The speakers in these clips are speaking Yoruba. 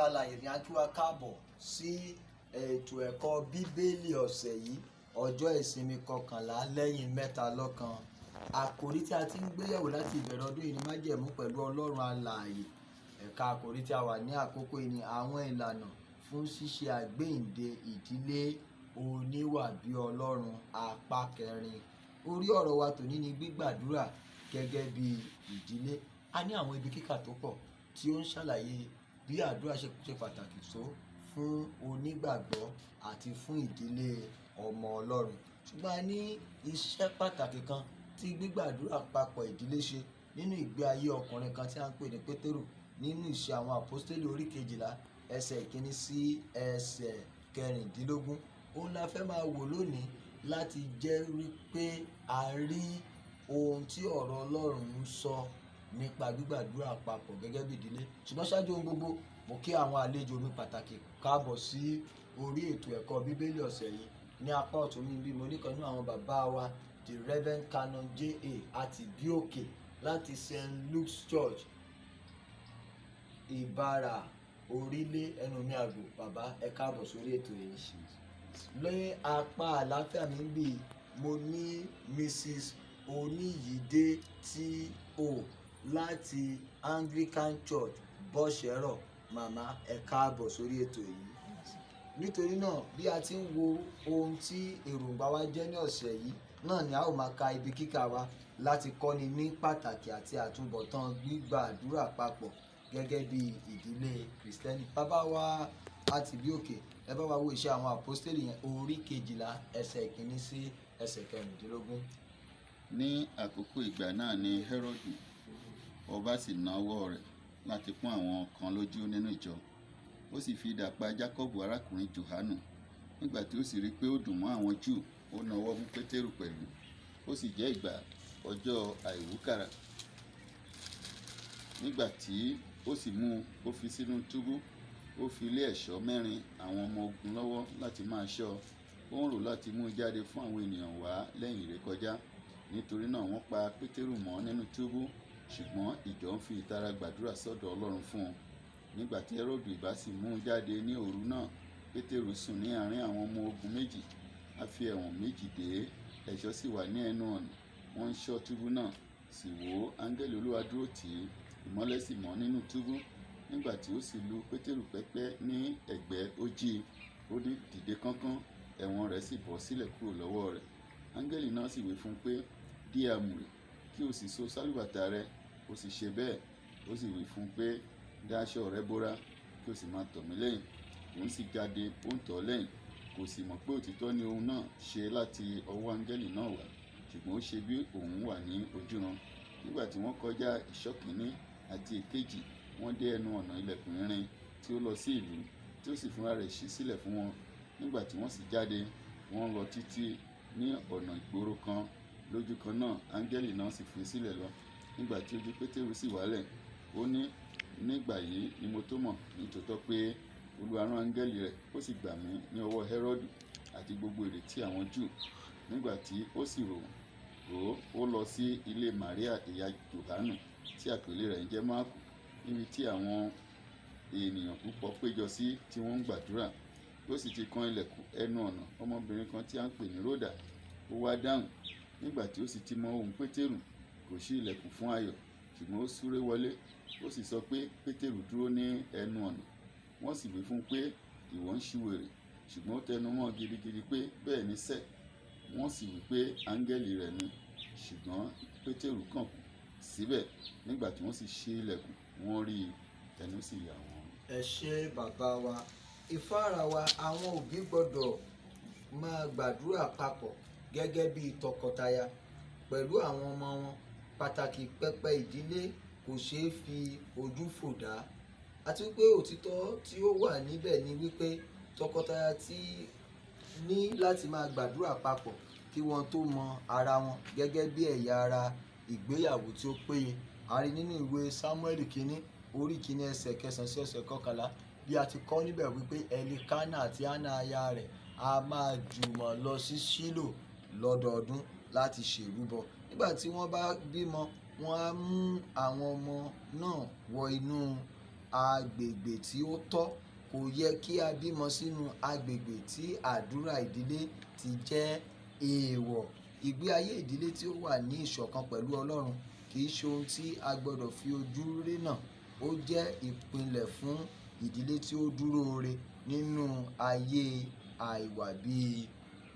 Alààyè ní a kí wa káàbọ̀ sí ètò ẹ̀kọ́ Bíbélì ọ̀sẹ̀ yìí, ọjọ́ ìsinmi 11 lẹ́yìn mẹ́ta lọ́kan. Àkòrí tí a ti ń gbéyẹ̀wò láti ìbẹ̀rẹ̀ ọdún yìí ni májẹ̀mú pẹ̀lú Ọlọ́run alààyè. Ẹ̀ka àkòrí tí a wà ní àkókò yìí ni àwọn ìlànà fún ṣíṣe àgbéǹde ìdílé oníwà bí Ọlọ́run, apá kẹrin. Orí ọ̀rọ̀ wa tòní ni gbígbàdúrà gẹ́gẹ́ bí ìdílé. A ní àwọn ibi kíkà tó pọ̀ tí ó ń ṣàlàyé bí àdúrà ṣe ṣe pàtàkì tó fún onígbàgbọ́ àti fún ìdílé ọmọ Ọlọ́run. Ṣùgbọ́n a ní iṣẹ́ pàtàkì kan tí gbígbàdúrà papọ̀ ìdílé ṣe nínú ìgbé ayé ọkùnrin kan tí a ń pè ní Pétérù nínú Ìṣe àwọn Àpọ́stélì orí 12, ẹsẹ̀ 1 sí ẹsẹ̀ 16. Òun la fẹ́ máa wò lónìí láti jẹ́ wípé a rí ohun tí ọ̀rọ̀ Ọlọ́run ń sọ nípa gbígbàdúrà papọ̀ gẹ́gẹ́ bí ìdílé. Ṣùgbọ́n ṣáájú ohun gbogbo, mo kí àwọn àlejò mi pàtàkì káàbọ̀ sí orí ètò ẹ̀kọ́ Bíbélì ọ̀sẹ̀ yìí. Ní apá ọ̀tún mi bí, mo ní kan nínú àwọn bàbá wa, the Reverend Canon J.A. Atibioke láti St. Luke's Church, Ìbàrà Orílẹ̀ ẹnu mi àgbò. Bàbá, ẹ káàbọ̀ sórí ètò yìí. Ní apá àlàáfíà mi bí, mo ní Mrs. Oníyìídé T.O. láti Anglican Church, Bọ́ṣẹ̀rọ̀. Màmá, ẹ káàbọ̀ sórí ètò yìí. Nítorí náà, bí a ti ń wo ohun tí èròǹgbà wa jẹ́ ní ọ̀sẹ̀ yìí náà ni a ó máa ka ibi kíkà wa láti kọ́ni ní pàtàkì àti àtúbọ̀tán gbígbàdúrà papọ̀ gẹ́gẹ́ bí ìdílé Kìrìsìtẹ́nì. Bàbá wa Àtibíòkè, ẹ bá wa wo Iṣẹ́ àwọn Àpọ́stélì yẹn, orí 12, ẹsẹ̀ 1 sí ẹsẹ̀ 16. Ní àkókò ìgbà náà ni Hẹ́rọ́dù ọba sì nawọ́ rẹ̀ láti pọ́n àwọn kan lójú nínú ìjọ. Ó sì fi idà pa Jákọ́bù arákùnrin Jòhánù. Nígbà tí ó sì rí pé ó dùn mọ́ àwọn Júù, ó nawọ́ mú Pétérù pẹ̀lú. Ó sì jẹ́ ìgbà ọjọ́ àìwúkàrà. Nígbà tí ó sì mú un, ó fi sínú túbú. Ó fi lé ẹ̀ṣọ́ mẹ́rin àwọn ọmọ ogun lọ́wọ́ láti máa ṣọ́. Ó ń rò láti mú un jáde fún àwọn ènìyàn wá lẹ́yìn ìrékọjá. Nítorí náà wọ́n pa Pétérù mọ́ nínú túbú, ṣùgbọ́n ìjọ ń fi ìtara gbàdúrà sọ́dọ̀ Ọlọ́run fún un. Nígbà tí Hẹ́rọ́dù ìbá sì mú un jáde ní òru náà, Pétérù sùn ní àárín àwọn ọmọ ogun méjì. A fi ẹ̀wọ̀n méjì dè é, ẹ̀ṣọ́ sì wà ní ẹnu ọ̀nà. Wọ́n ń ṣọ́ túbú náà. Sì wò ó, áńgẹ́lì Olúwa dúró tì í, ìmọ́lẹ̀ sì mọ́ nínú túbú. Nígbà tí ó sì lu Pétérù pẹ́pẹ́ ní ẹ̀gbẹ́, ó jí i. Ó ní, "Dìde kánkán." Ẹ̀wọ̀n rẹ̀ sì bọ́ sílẹ̀ kúrò lọ́wọ́ rẹ̀. Áńgẹ́lì náà sì wí fún un pé, "Dí àmùrè, kí o sì so sálúbàtà rẹ." Ó sì ṣe bẹ́ẹ̀. Ó sì wí fún un pé, "Dá aṣọ rẹ bora, kí o sì máa tọ̀ mí lẹ́yìn." Òun sì jáde, ó ń tọ̀ ọ́ lẹ́yìn. Kò sì mọ̀ pé òtítọ́ ni ohun náà ṣe láti ọwọ́ áńgẹ́lì náà wá, ṣùgbọ́n ó ṣe bí òun wà ní ojúran. Nígbà tí wọ́n kọjá ìṣọ́ kìíní àti èkejì, wọ́n dé ẹnu ọ̀nà ilẹ̀kùn irin tí ó lọ sí ìlú, tí ó sì fúnra rẹ̀ ṣí sílẹ̀ fún wọn. Nígbà tí wọ́n sì jáde, wọ́n lọ títí ní ọ̀nà ìgboro kan. Lójú kan náà, áńgẹ́lì náà sì fi sílẹ̀ lọ. Nígbà tí ojú Pétérù sì wálẹ̀, ó ní, "Nígbà yìí ni mo tó mọ̀ nítòótọ́ pé Olúwa rán áńgẹ́lì rẹ̀, ó sì gbà mí ní ọwọ́ Hẹ́rọ́dù àti gbogbo ìrètí àwọn Júù." Nígbà tí ó sì rò ó, ó lọ sí ilé Màríà ìyá Jòhánù tí àpèlé rẹ̀ ń jẹ́ Máàkù, níbi tí àwọn ènìyàn púpọ̀ péjọ sí tí wọ́n ń gbàdúrà. Bí ó sì ti kan ilẹ̀kùn ẹnu ọ̀nà, ọmọbìnrin kan tí a ń pè ní Ródà, ó wá dáhùn. Nígbà tí ó sì ti mọ ohùn Pétérù, kò ṣí ilẹ̀kùn fún ayọ̀, ṣùgbọ́n ó súré wọlé. Ó sì sọ pé Pétérù dúró ní ẹnu ọ̀nà. Wọ́n sì wí fún un pé, "Ìwọ ń ṣiwèrè." Ṣùgbọ́n ó tẹnumọ́ gidigidi pé bẹ́ẹ̀ ni sẹ́. Wọ́n sì wí pé áńgẹ́lì rẹ̀ ni. Ṣùgbọ́n Pétérù kàn kù síbẹ̀. Nígbà tí wọ́n sì ṣí ilẹ̀kùn, wọ́n rí i, ẹnu sì yà wọ́n. Ẹ ṣé, bàbá wa. Ìfáàrà wa, àwọn òbí gbọ́dọ̀ máa gbàdúrà papọ̀ gẹ́gẹ́ bí tọkọtaya pẹ̀lú àwọn ọmọ wọn. Pàtàkì pẹpẹ ìdílé kò ṣeé fi ojú fò dá. Àti wípé òtítọ́ tí ó wà níbẹ̀ ni wípé tọkọtaya tí ní láti máa gbàdúrà papọ̀ kí wọ́n tó mọ ara wọn gẹ́gẹ́ bí ẹ̀yà ara ìgbéyàwó tí ó péye. A rí nínú ìwé Sámúẹ́lì kínní, orí 1, ẹsẹ̀ 9 sí ẹsẹ̀ 11, bí a ti kọ́ níbẹ̀ wípé Elikana àti Hannah aya rẹ̀ a máa jùmọ̀ lọ sí Ṣílò lọ́dọọdún láti ṣèrúbọ. Nígbà tí wọ́n bá bímọ, wọ́n á mú àwọn ọmọ náà wọ inú agbègbè tí ó tọ́. Kò yẹ kí a bímọ sínú agbègbè tí àdúrà ìdílé ti jẹ́ èèwọ̀. Ìgbé ayé ìdílé tí ó wà ní ìṣọ̀kan pẹ̀lú Ọlọ́run kì í ṣe ohun tí a gbọdọ̀ fi ojú rénà. Ó jẹ́ ìpìlẹ̀ fún ìdílé tí ó dúró re nínú ayé àìwà bí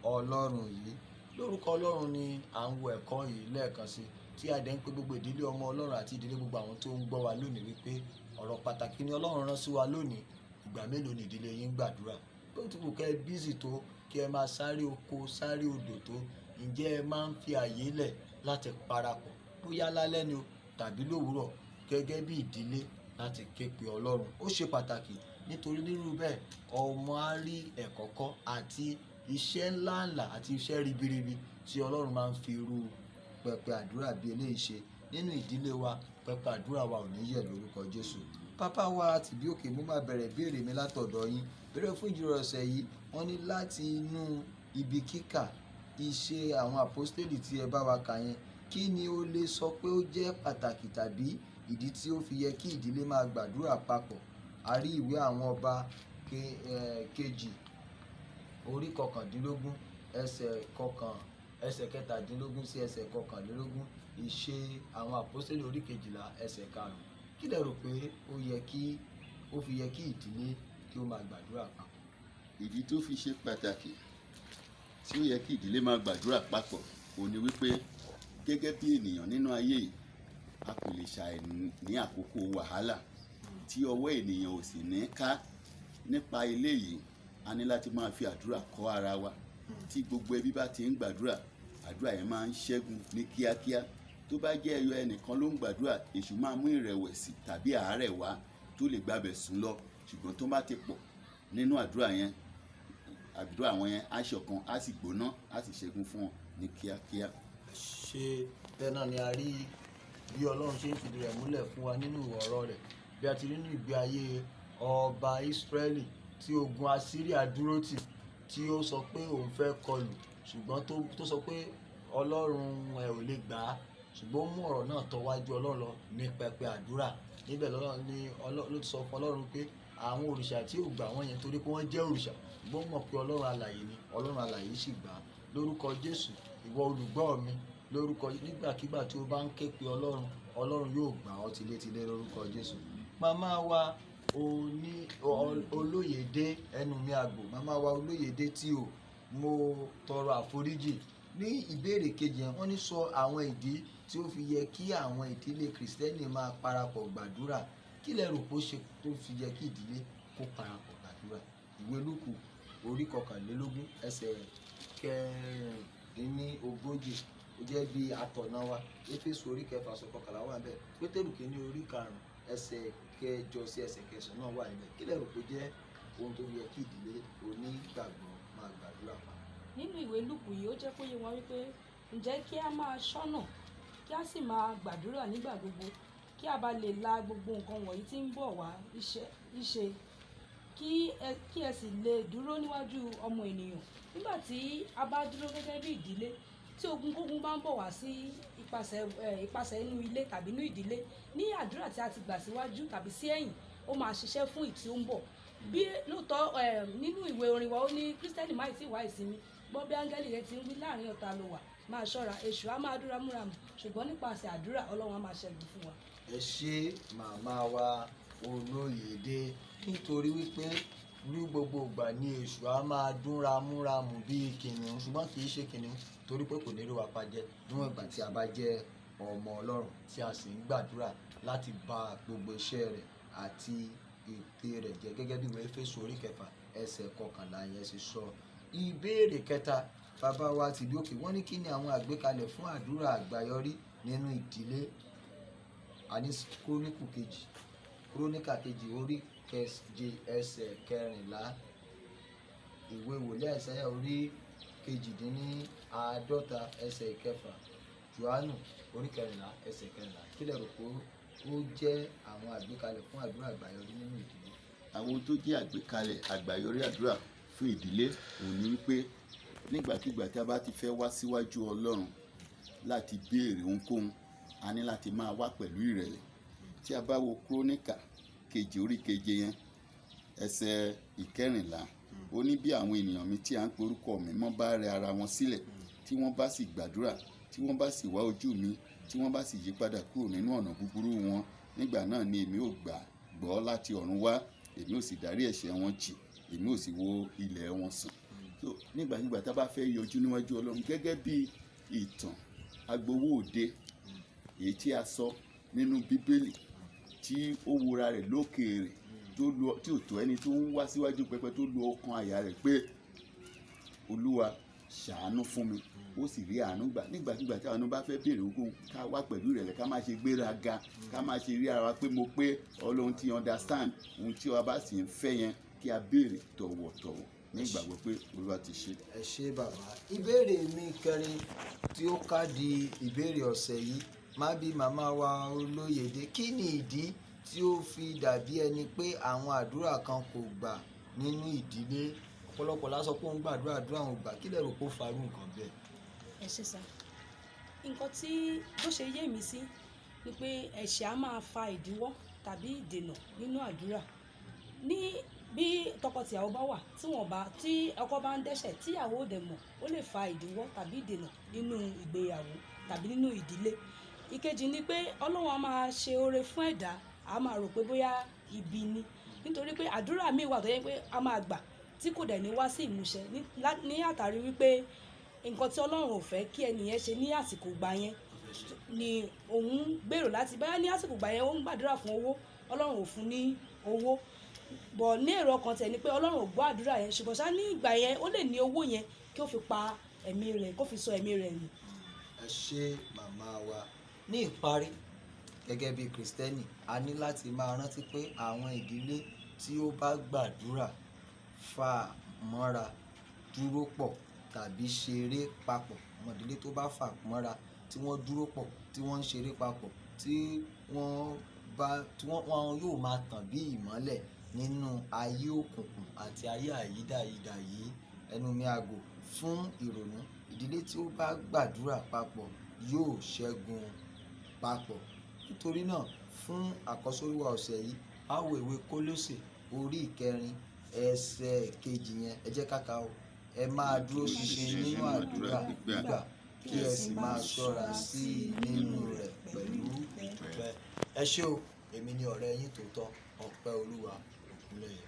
Ọlọ́run yìí. Lórúkọ Ọlọ́run ni à ń wo ẹ̀kọ́ yìí lẹ́ẹ̀kan sí, tí a dẹ̀ ń pe gbogbo ìdílé ọmọ Ọlọ́run àti ìdílé gbogbo àwọn tó ń gbọ́ wa lónìí wípé ọ̀rọ̀ pàtàkì ni Ọlọ́run rán sí wa lónìí. Ìgbà mélòó ni ìdílé yín ń gbàdúrà? Bó ti wù kẹ́ ẹ busy tó, kí ẹ máa sáré oko, sáré odò tó, ǹjẹ́ ẹ máa ń fi ààyè lẹ̀ láti parapọ̀ bóyá lálẹ́ ni o tàbí lówùúrọ̀ gẹ́gẹ́ bí ìdílé láti ké pe Ọlọ́run? Ó ṣe pàtàkì, nítorí nírú bẹ́ẹ̀ ọmọ á rí ẹ̀kọ́ kọ́ àti iṣẹ́ ńláǹlà àti iṣẹ́ ribiribi tí Ọlọ́run máa ń fi irú pẹpẹ àdúrà bí eléyìí ṣe nínú ìdílé wa. Pẹpẹ àdúrà wa ò ní yẹ̀ lórúkọ Jésù. Pápá wa tìbí òkè, mo máa bẹ̀rẹ̀ ìbéèrè mi látọ̀dọ̀ yín. Béèrè fún ìjíròrò ọ̀sẹ̀ yìí, wọ́n ní láti inú ibi kíkà Ìṣe Àwọn Àpọ́stélì tí ẹ bá wa kà yẹn, kí ni o lè sọ pé ó jẹ́ pàtàkì tàbí ìdí tí ó fi yẹ kí ìdílé máa gbàdúrà papọ̀? A rí Ìwé Àwọn Ọba Kejì orí 19, ẹsẹ̀ 17 sí ẹsẹ̀ 21, Ìṣe Àwọn Àpọ́stélì orí 12, ẹsẹ̀ 5. Kí lẹ rò pé ó yẹ kí ó fi yẹ kí ìdílé kí ó máa gbàdúrà papọ̀? Ìdí tó fi ṣe pàtàkì tí ó yẹ kí ìdílé máa gbàdúrà papọ̀ òun ni wípé, gẹ́gẹ́ bí ènìyàn nínú ayé yìí, a kò lè ṣàì ní àkókò wàhálà tí ọwọ́ ènìyàn ò sì ní ká. Nípa eléyìí, a ní láti máa fi àdúrà kọ́ ara wa. Tí gbogbo ẹbí bá ti ń gbàdúrà, àdúrà yẹn máa ń ṣẹ́gun ní kíákíá. Tó bá jẹ́ ẹyọ ẹnìkan ló ń gbàdúrà, èṣù máa mú ìrẹ̀wẹ̀sì tàbí àárẹ̀ wá tó lè gbabẹ̀ sùn lọ. Ṣùgbọ́n tó bá ti pọ̀ nínú àdúrà yẹn, àdúrà wọn yẹn á ṣọ̀kan, á sì gbóná, á sì ṣẹ́gun fún wọn ní kíákíá. Ṣe bẹ́ẹ̀ náà ni a rí bí Ọlọ́run ṣe ń fìdí rẹ̀ múlẹ̀ fún wa nínú ọ̀rọ̀ rẹ̀, bí a ti rí nínú ìgbé ayé ọba Ísírẹ́lì tí ogun Asíríà dúró tì, tí ó sọ pé òun fẹ́ kọlù, ṣùgbọ́n tó sọ pé Ọlọ́run ẹ̀ ò lè gbà á, ṣùgbọ́n ó mú ọ̀rọ̀ náà tọ̀ wájú Ọlọ́run lọ ní pẹpẹ àdúrà. Níbẹ̀ lọ́lọ́run ní ló ti sọ fún Ọlọ́run pé àwọn òrìṣà tí ò gbà wọ́n yẹn torí pé wọ́n jẹ́ òrìṣà, ṣùgbọ́n ó mọ̀ pé Ọlọ́run alààyè ni. Ọlọ́run alààyè sì gbà á lórúkọ Jésù. Ìwọ olùgbọ́ mi, lórúkọ, nígbàkigbà tí o bá ń ké pe Ọlọ́run, Ọlọ́run yóò gbà ọ́ tilétilé lórúkọ Jésù. Màmá wa oní Olóyèdé, ẹnu mi àgbò, màmá wa Olóyèdé tí o mo tọrọ àforíjì. Ní ìbéèrè kejì yẹn, wọ́n ní sọ àwọn ìdí tí ó fi yẹ kí àwọn ìdílé Kìrìsìtẹ́nì máa parapọ̀ gbàdúrà. Kí lẹ rò pé ó ṣe tó fi yẹ kí ìdílé kó parapọ̀ gbàdúrà? Ìwé Lúùkù orí 21, ẹsẹ̀ 36, ó jẹ́ bí atọ̀nà wa. Éfésù orí 6, ẹsẹ̀ 11 wà níbẹ̀. Pétérù Kìíní orí 5, ẹsẹ̀ 8 sí ẹsẹ̀ 9 náà wà níbẹ̀. Kí lẹ rò pé jẹ́ ohun tó fi yẹ kí ìdílé onígbàgbọ́ máa gbàdúrà papọ̀? Nínú ìwé Lúùkù yìí, ó jẹ́ kó yé wọn wípé ǹjẹ́ kí a máa ṣọ́nà, kí a sì máa gbàdúrà nígbà gbogbo, kí a bá lè la gbogbo nǹkan wọ̀nyí tí ń bọ̀ wá iṣẹ́, kí ẹ sì lè dúró níwájú ọmọ ènìyàn. Nígbà tí a bá dúró gẹ́gẹ́ bí ìdílé, tí ogunkógun bá ń bọ̀ wá sí ipasẹ̀ inú ilé tàbí inú ìdílé, ní àdúrà tí a ti gbà síwájú tàbí sí ẹ̀yìn, ó máa ṣiṣẹ́ fún ìtí ó ń bọ̀. Bí lóòótọ́, nínú ìwé orin wa, ó ní Kírísítẹ́nì máì tí wá ìsinmi, gbọ́ bí áńgẹ́lì rẹ ti ń wí, láàrin ọ̀tá ló wà, máa ṣọ́ra, èṣù á máa dúra múramù, ṣùgbọ́n nípasẹ̀ àdúrà, Ọlọ́run á máa ṣẹ́gun fún wa. Ẹ ṣé, màmá wa Olóyèdé. Nítorí wípé ní gbogbo ìgbà ni èṣù á máa dúnra múramù bíi kìnìún, ṣùgbọ́n kì í ṣe kìnìún, torí pé kò ní rí wa pa jẹ níwọ̀n ìgbà tí a bá jẹ́ ọmọ Ọlọ́run tí a sì ń gbàdúrà láti ba gbogbo iṣẹ́ rẹ̀ àti ète rẹ̀ jẹ́, gẹ́gẹ́ bí ìwé Éfésù orí 6, ẹsẹ̀ 11 yẹn ṣe sọ. Ìbéèrè kẹta, bàbá wa tìbí òkè, wọ́n ní kí ni àwọn àgbékalẹ̀ fún àdúrà àgbáyọrí nínú ìdílé? Àní Kúrónìkù Kejì, Kúrónìkà Kejì orí 7, ẹsẹ̀ 14, ìwé wòlíì Àìsáyà orí 48, ẹsẹ̀ 6, Jòhánù orí 14, ẹsẹ̀ 14. Kí lẹ rò pé ó jẹ́ àwọn àgbékalẹ̀ fún àdúrà àgbáyọrí nínú ìdílé? Àwọn ohun tó jẹ́ àgbékalẹ̀ àgbáyọrí àdúrà fún ìdílé òun ni wípé, nígbàkigbà tí a bá ti fẹ́ wá síwájú Ọlọ́run láti béèrè ohunkóhun, a ní láti máa wá pẹ̀lú ìrẹ̀lẹ̀. Tí a bá wo Kúrónìkà Kejì orí keje yẹn, ẹsẹ̀ 14, ó ní bí àwọn ènìyàn mi tí à ń pe orúkọ mi mọ́ bá rẹ ara wọn sílẹ̀, tí wọ́n bá sì gbàdúrà, tí wọ́n bá sì wá ojú mi, tí wọ́n bá sì yí padà kúrò nínú ọ̀nà búburú wọn, nígbà náà ni èmi ò gbà gbọ́ láti ọ̀run wá, èmi ò sì dárí ẹ̀ṣẹ̀ wọn jì, èmi ò sì wo ilẹ̀ wọn sàn. So nígbàkigbà tá a bá fẹ́ yọjú níwájú Ọlọ́run, gẹ́gẹ́ bí ìtàn agbowó òde èyí tí a sọ nínú Bíbélì, tí ó wora rẹ̀ lókèèrè, tó lu tí ò tó ẹni tó ń wá síwájú pẹpẹ, tó lu ọkàn àyà rẹ̀ pé, "Olúwa, ṣàánú fún mi," ó sì rí àánú gbà. Nígbàkigbà tí àwọn bá fẹ́ béèrè ohunkóhun, ká wá pẹ̀lú ìrẹ̀lẹ̀, ká má ṣe gbéraga, ká má ṣe rí ara wa pé mo pé Ọlọ́run ti understand ohun tí wa bá sì ń fẹ́ yẹn, kí a béèrè tọ̀wọ̀tọ̀wọ̀ ní ìgbàgbọ́ pé Olúwa ti ṣe. Ẹ ṣé, bàbá. Ìbéèrè mi kẹrin tí ó kádìí ìbéèrè ọ̀sẹ̀ yìí má bí màmá wa Olóyèdè: kí ni ìdí tí ó fi dàbí ẹni pé àwọn àdúrà kan kò gbà nínú ìdílé? Ọ̀pọ̀lọpọ̀ la sọ pé òun gbàdúrà, àdúrà òun gbà. Kí lẹ rò pé ó farú nǹkan bẹ́ẹ̀? Ẹ ṣé sir. Nǹkan tí bó ṣe yé mi sí ni pé ẹ̀ṣẹ̀ á máa fa ìdíwọ́ tàbí ìdènà nínú àdúrà. Ní bí tọkọtìyàwó bá wà, tí wọ́n bá tí ọkọ bá ń dẹ́ṣẹ̀ tíyàwó ò dẹ̀ mọ̀, ó lè fa ìdíwọ́ tàbí ìdènà nínú ìgbéyàwó tàbí nínú ìdílé. Ìkejì ni pé Ọlọ́run á máa ṣe oore fún ẹ̀dá, a máa rò pé bóyá ibi ni. Nítorí pé àdúrà míì wà tó jẹ́ pé a máa gbà tí kò dẹ̀ ní wá sí ìmúṣẹ ní àtàrí wípé nǹkan tí Ọlọ́run ò fẹ́ kí ẹni yẹn ṣe ní àsìkò ìgbà yẹn ni òun gbèrò láti bóyá ní àsìkò ìgbà yẹn ó ń gbàdúrà fún owó, Ọlọ́run ò fún ní owó. But ní èrò ọkàn tẹ̀ ni pé Ọlọ́run ò gbọ́ àdúrà yẹn, ṣùgbọ́n ṣá ní ìgbà yẹn ó lè ní owó yẹn kí ó fi pa ẹ̀mí rẹ̀, kó fi sọ ẹ̀mí rẹ̀ nù. Ẹ ṣé, màmá wa. Ní ìparí, gẹ́gẹ́ bí Kristẹni, a ní láti máa rántí pé àwọn ìdílé tí ó bá gbàdúrà, fà mọ́ra, dúró pọ̀ tàbí ṣeré papọ̀, àwọn ìdílé tó bá fà mọ́ra, tí wọ́n dúró pọ̀, tí wọ́n ń ṣeré papọ̀, tí wọ́n bá tí wọ́n wọn yóò máa tàn bí ìmọ́lẹ̀ nínú ayé òkùnkùn àti ayé àyídáyidà yìí. Ẹnu mi àgò fún ìrònú: ìdílé tí ó bá gbàdúrà papọ̀ yóò ṣẹ́gun papọ̀. Nítorí náà, fún àkọ́sórí wa ọ̀sẹ̀ yìí, a wo ìwé Kólósè orí 4 ẹsẹ̀ 2 yẹn. Ẹ jẹ́ ká kà ó. Ẹ máa dúró ṣinṣin nínú àdúrà gbígbà, kí ẹ sì máa ṣọ́ra sí i nínú rẹ̀ pẹ̀lú ìdúpẹ́. Ẹ ṣé o. Èmi ni ọ̀rẹ́ yín tòótọ́, Ọpẹ́ Olúwa Ògúnlẹ̀yẹ.